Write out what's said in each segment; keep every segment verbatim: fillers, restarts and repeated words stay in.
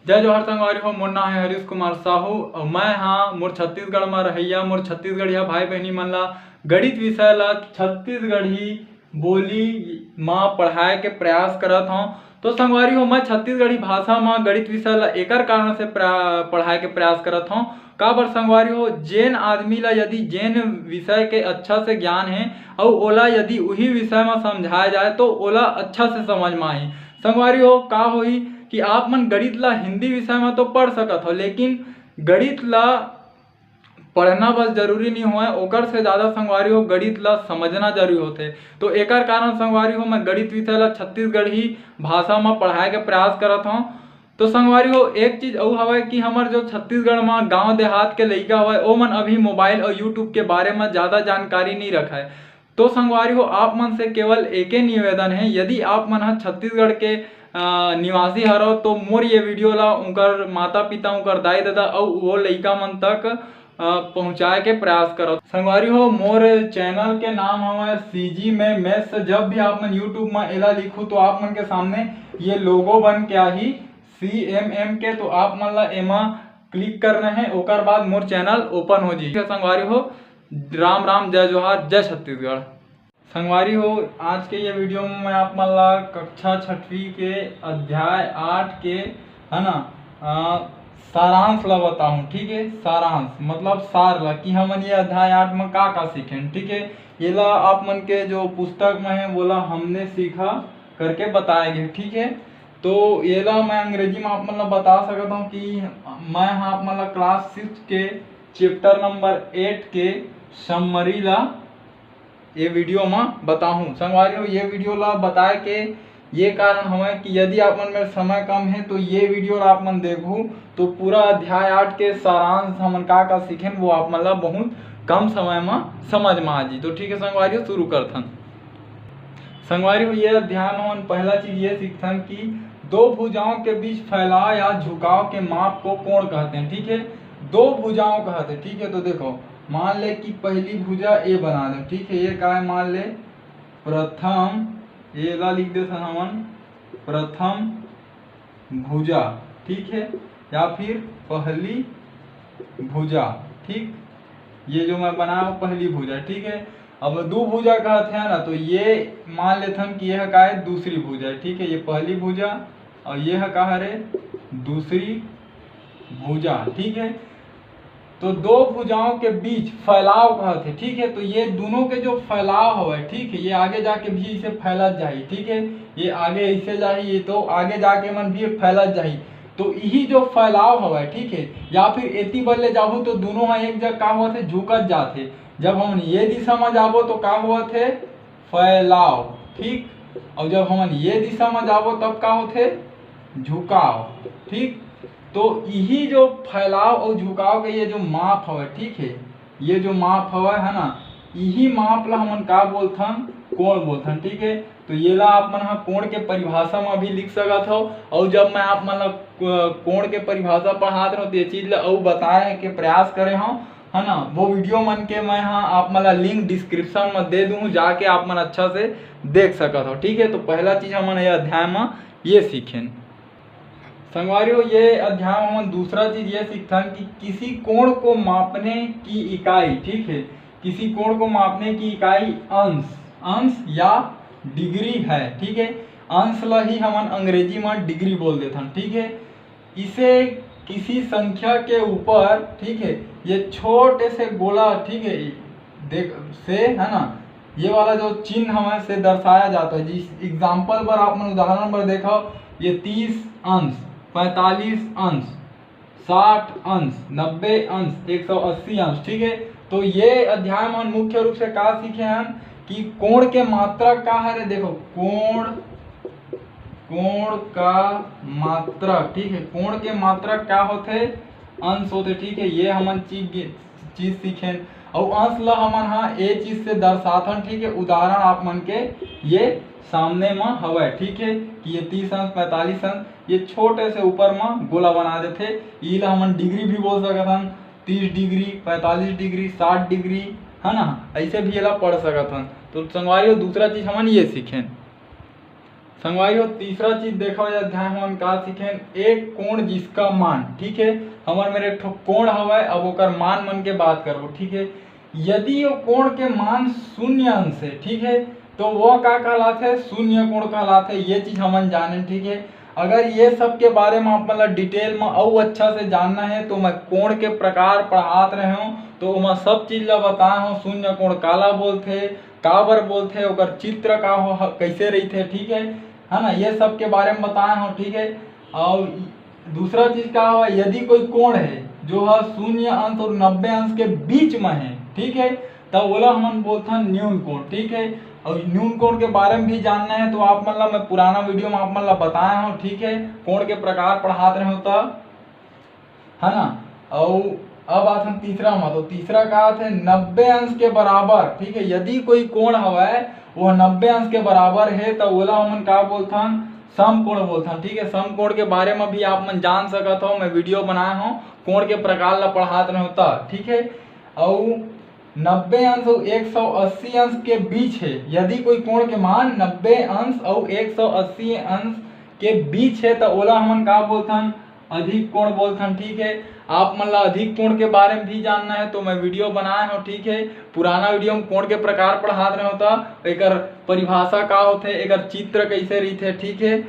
जय जोहार संगवारी हो, मोर नाम है हरीश कुमार साहू और मैं हाँ मोर छत्तीसगढ़ में रहैया, मोर छत्तीसगढ़िया भाई बहनी मन ला गणित विषय ला छत्तीसगढ़ी बोली मा पढ़ाए के प्रयास करत हौं। तो संगवारी हो, मैं छत्तीसगढ़ी भाषा मा गणित विषय ला एकर कारण से प्रा-, पढ़ाए के प्रयास करत हौं। काबर संगवारी हो, जेन आदमी ला यदि जेन विषय के अच्छा से ज्ञान है और ओला यदि उही विषय मा समझाया जाए तो ओला अच्छा से समझ मा आही। संगवारी हो, का होही कि आप मन गणित ला हिंदी विषय मा तो पढ़ सकत हो, लेकिन गणित ला पढ़ना बस जरूरी नहीं होय, ओकर से ज़्यादा संगवारी हो गणित ला समझना जरूरी होथे। तो एकर कारण संगवारी हो मैं गणित विषय ला छत्तीसगढ़ी भाषा मा पढ़ाए के प्रयास करत हौं। तो संगवारी हो, एक चीज अउ हवय कि हमर जो छत्तीसगढ़ मा गांव देहात के लइका हवय, ओमन अभी मोबाइल और YouTube के बारे मा ज़्यादा जानकारी नहीं रखय। तो संगवारी हो, आप मन से केवल एके निवेदन है, यदि आप मन ह छत्तीसगढ़ के, अ, निवासी हरव तो मोर ये वीडियो ला उनकर माता पिता, उनकर दाई ददा अउ वो लइका मन तक, अ, पहुँचाए के प्रयास करव। संगवारी हो, मोर चैनल के नाम हवय CG में Maths। जब भी आप मन YouTube में एला लिखू तो आप मन के सामने ये लोगो बन के आही CMM के, तो आप मन ला एमा क्लिक करना है, ओकर बाद मोर चैनल ओपन हो जाही। संगवारी हो, राम राम, जय जोहार, जय छत्तीसगढ़। संगवारी हो, आज के ये वीडियो में मैं आप मन ला कक्षा छठवीं के अध्याय आठ के, है ना, अ, सारांश ला बताहूँ, ठीक है। सारांश मतलब सार ला, कि हमन ये अध्याय आठ में का का सीखेन, ठीक है। ये ला आप मन के जो पुस्तक में है, वो ला हमने सीखा करके बताए गए, ठीक है। तो ये ला मैं अंग्रेजी में आप मन ला बता सकत हूँ कि मैं हाँ आप मन ला क्लास सिक्स के चैप्टर नंबर एट के समरी ला ये वीडियो में बताहूँ। संगवारी हो, ये वीडियो ला बताए के ये कारण हवय कि यदि आप मन मेर समय कम है तो ये वीडियो ला आप मन देखहू तो पूरा अध्याय आठ के सारांश हमन का का सीखेन वो आप मन ला बहुत कम समय में समझ में आ जी। तो ठीक है संगवारी हो, शुरू करथन। संगवारी हो, ये अध्याय में हमन पहला चीज ये सीखथन कि दो भुजाओं के बीच फैलाव या झुकाव के माप को कोण कहते हैं, ठीक है। दो भुजाओं कहते हैं, ठीक है। तो देखो, मान ले कि पहली भुजा ए बना दे, ठीक है। ये का है, मान ले प्रथम, ये ला लिख देथन हमन प्रथम भुजा, ठीक है, या फिर पहली भुजा, ठीक। ये जो मैं बनाया हूँ पहली भुजा, ठीक है। अब दो भुजा कहत है ना, तो ये मान लेथन कि यह का है, दूसरी भुजा, ठीक है। ये पहली भुजा और ये है का है रे, दूसरी भुजा, ठीक है। तो दो भुजाओं के बीच फैलाव कहत है, ठीक है। तो ये दोनों के जो फैलाव हवय, ठीक है, ये आगे जाके भी इसे फैलत जाही, ठीक है। ये आगे इसे जाही, ये तो आगे जाके मन भी फैलत जाही। तो यही जो फैलाव हवय, ठीक है, या फिर एती बर ले जाहू तो दोनों ह एक जगह का होत है, झुकत जात है। जब हम ये दिशा में जाबो तो का होत है, फैलाव, ठीक। और जब हमन ये दिशा में जाबो तब का होथे, झुकाव, ठीक। तो यही जो फैलाव और झुकाव के ये जो माप हवय, ठीक है, ये जो माप हवय है ना, यही माप ला हमन का बोलथन, कोण बोलथन, ठीक है। तो ये ला आप मन ह कोण के परिभाषा में भी लिख सकत हो। और जब मैं आप मन ला क-, कोण के परिभाषा पढ़ात रहो तो ये चीज ला अउ बताए के प्रयास करे हूँ, है ना। वो वीडियो मन के मैं हाँ आप मन ला लिंक डिस्क्रिप्शन में दे दूँ, जाके आप मन अच्छा से देख सकत हो, ठीक है। तो पहला चीज हमन ये अध्याय में ये सीखेन। संगवारी हो, ये अध्याय में हमन दूसरा चीज ये सीखथन कि किसी कोण को मापने की इकाई, ठीक है, किसी कोण को मापने की इकाई अंश, अंश या डिग्री है, ठीक है। अंश ला ही हमन अंग्रेजी में डिग्री बोल देथन, ठीक है। इसे किसी संख्या के ऊपर, ठीक है, ये छोटे से गोला, ठीक है, देख से, है ना, ये वाला जो चिन्ह हमें से दर्शाया जाता है। जिस एग्जाम्पल पर आप मन उदाहरण पर देखो, ये तीस अंश, पैंतालीस अंश, साठ अंश, नब्बे अंश, एक सौ अस्सी अंश, ठीक है। तो ये अध्याय में मुख्य रूप से का सीखे हन कि कोण के मात्रक का हरे। देखो, कोण, कोण का मात्रक, ठीक है, कोण के मात्रक का होथे, अंश होथे, ठीक है। ये हमन चीज, चीज सीखेन। और अंश ला हमन हा ए चीज से दर्शाथन, ठीक है। उदाहरण आप मन के ये सामने में हवय, ठीक है, कि ये तीस अंश, पैंतालीस अंश, ये छोटे से ऊपर में गोला बना देथे। ई ला हमन डिग्री भी बोल सकत हन, तीस डिग्री, पैंतालीस डिग्री, साठ डिग्री, है ना, ऐसे भी एला पढ़ सकत हन। तो संगवारी हो, दूसरा चीज हमन ये सीखेन। संगवारी हो, तीसरा चीज देखो, ये अध्याय हमन का सीखेन, एक कोण जिसका मान, ठीक है, हमर मेर एक ठो कोण हवय, अब ओकर मान मन के बात करबो, ठीक है। यदि वो कोण के मान शून्य अंश है, ठीक है, तो वो का कहलाथे? शून्य कोण कहलाथे, ये चीज हमन जानेन, ठीक है। अगर ये सब के बारे में आप मन ला detail में अउ अच्छा से जानना है, तो मैं कोण के प्रकार पढ़ात रहे हूँ, तो ओमा सब चीज ला बताए हूँ, शून्य कोण काला बोलथे, काबर बोलथे, ओकर चित्र का हो, ह-, कैसे रहिथे, ठीक है, है ना, ये सब के बारे में बताए हूँ, ठीक है। और दूसरा चीज का हो, यदि कोई कोण है जो ह शून्य अंश और नब्बे अंश के बीच में है, ठीक है, तब ओला हमन बोलथन न्यून कोण, ठीक है। और न्यून कोण के बारे में भी जानना है, तो आप मन ला मैं पुराना वीडियो में आप मन ला बताए हूँ, ठीक है, कोण के प्रकार पढ़ात रहे हूँ तब, है ना। और अब आथन तीसरा में, तो तीसरा का आथे, नब्बे अंश के बराबर, ठीक है, यदि कोई कोण हवय वो नब्बे अंश के बराबर है, तो ओला हमन का बोलथन? समकोण बोलथन, ठीक है। समकोण के बारे में भी आप मन जान सकत हो, मैं वीडियो बनाए हूँ, कोण के प्रकार ला पढ़ात रहे हूँ त, ठीक है। और नब्बे अंश और एक सौ अस्सी अंश के बीच है, यदि कोई कोण के मान नब्बे अंश और एक सौ अस्सी अंश के बीच है, तो ओला हमन का बोलथन? अधिक कोण बोलथन, ठीक है। आप मन ला अधिक कोण के बारे में भी जानना है, तो मैं वीडियो बनाए हूँ, ठीक है। पुराना वीडियो में कोण के प्रकार पढ़ात रहे हों, त एकर परिभाषा का होथे, एकर चित्र कैसे रहिथे, ठीक है।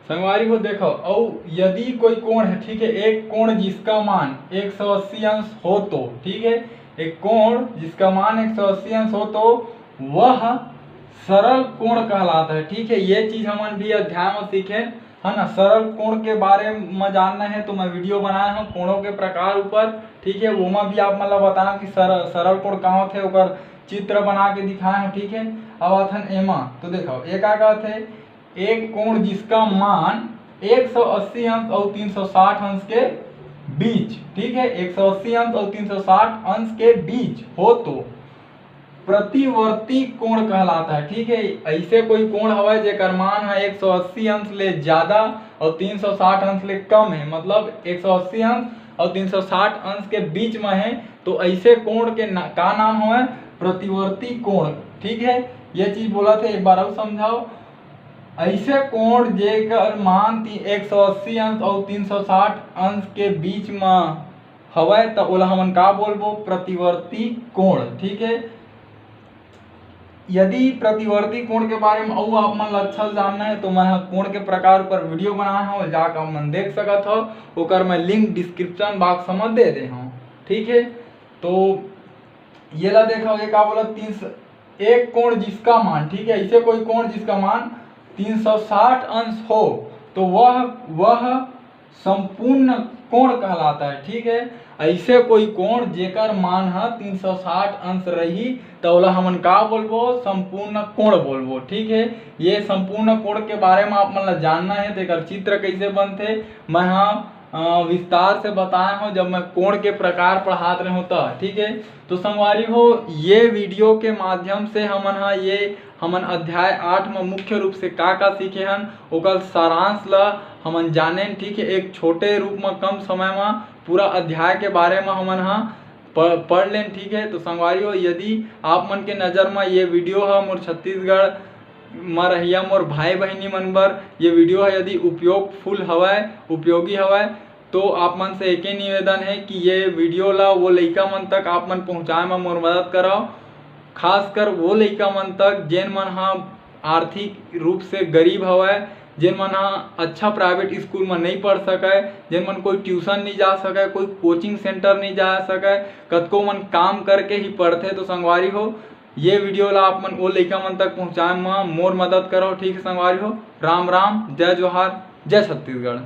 संगवारी हो, देखो, अउ यदि कोई कोण है, ठीक है, एक कोण जिसका मान एक सौ अस्सी अंश हो तो, ठीक है, एक कोण जिसका मान एक सौ अस्सी अंश हो तो वह सरल कोण कहलाता है, ठीक है। ये चीज हमन भी अध्याय में सीखे, है ना। सरल कोण के बारे में जानना है तो मैं वीडियो बनाए हूँ कोणों के प्रकार ऊपर, ठीक है। ओमा भी आप मन ला बताएं कि सर-, सरल कोण का होथे, ओकर चित्र बना के दिखाए हूँ, ठीक है। अब आथन एमा, तो देखो, ये का कहथे, एक कोण जिसका मान एक सौ अस्सी अंश और तीन सौ साठ अंश के बीच, ठीक है, एक सौ अस्सी अंश और तीन सौ साठ अंश के बीच हो तो प्रतिवर्ती कोण कहलाता है, ठीक है। ऐसे कोई कोण हवय जेकर मान ह एक सौ अस्सी अंश ले ज्यादा और तीन सौ साठ अंश ले कम है, मतलब एक सौ अस्सी अंश और तीन सौ साठ अंश के बीच में है, तो ऐसे कोण के ना, का नाम हवय? प्रतिवर्ती कोण, ठीक है। ये चीज बोला थे, एक बार और समझाओ। ऐसे कोण जेकर मान ती-, एक सौ अस्सी अंश और तीन सौ साठ अंश के बीच में हवय, त ओला हमन का बोलबो? प्रतिवर्ती कोण, ठीक है। यदि प्रतिवर्ती कोण के बारे में अउ आप मन ला अच्छा से जानना है, तो मैं ह कोण के प्रकार ऊपर वीडियो बनाए हूँ, जाकर आप मन देख सकत हो, ओकर मैं लिंक डिस्क्रिप्शन बॉक्स में दे दे हूँ, ठीक है। तो ये ला देखो, ये का बोला, तीन सौ, एक कोण जिसका मान, ठीक है, ऐसे कोई कोण जिसका मान तीन सौ साठ अंश हो, तो वह, वह संपूर्ण कोण कहलाता है, ठीक है। ऐसे कोई कोण जेकर मान ह तीन सौ साठ अंश रही, त ओला हमन का बोलबो? संपूर्ण कोण बोलबो, ठीक है। ये संपूर्ण कोण के बारे में आप मन ला जानना है, तो एकर चित्र कैसे बनथे, मैं ह, अ, विस्तार से बताए हूँ, जब मैं कोण के प्रकार पढ़ात रहे हूँ त, ठीक है। तो संगवारी हो, ये वीडियो के माध्यम से हमन ह ये हमन अध्याय आठ म मुख्य रूप से का-का सीखे हन, ओकर सारांश ल हमन जानेन, ठीक है। एक छोटे रूप म, कम समय म पूरा अध्याय के बारे म हमन ह प-, पढ़ लेन, ठीक है। तो संगवारी हो, यदि आप मन के नज़र म ये वीडियो ह मोर छत्तीसगढ़ म रहइया मोर भाई बहिनी मन बर ये वीडियो ह यदि उपयोगफुल हवय, उपयोगी हवय, तो आप मन से एके निवेदन है कि ये वीडियो ला वो लइका मन तक आप मन पहुँचाए म मोर मदद करव, खासकर वो लइका मन तक जेन मन ह आर्थिक रूप से गरीब हवय, जेन मन ह अच्छा प्राइवेट स्कूल म नइ पढ़ सकय, जेन मन कोई ट्यूशन नइ जा सकय, कोई कोचिंग सेंटर नइ जा सकय, कतको मन काम करके ही पढ़थे। तो संगवारी हो, ये वीडियो ला आप मन वो लइका मन तक पहुँचाए म मोर मदद करव, ठीक है संगवारी हो। राम राम, जय जोहार, जय छत्तीसगढ़।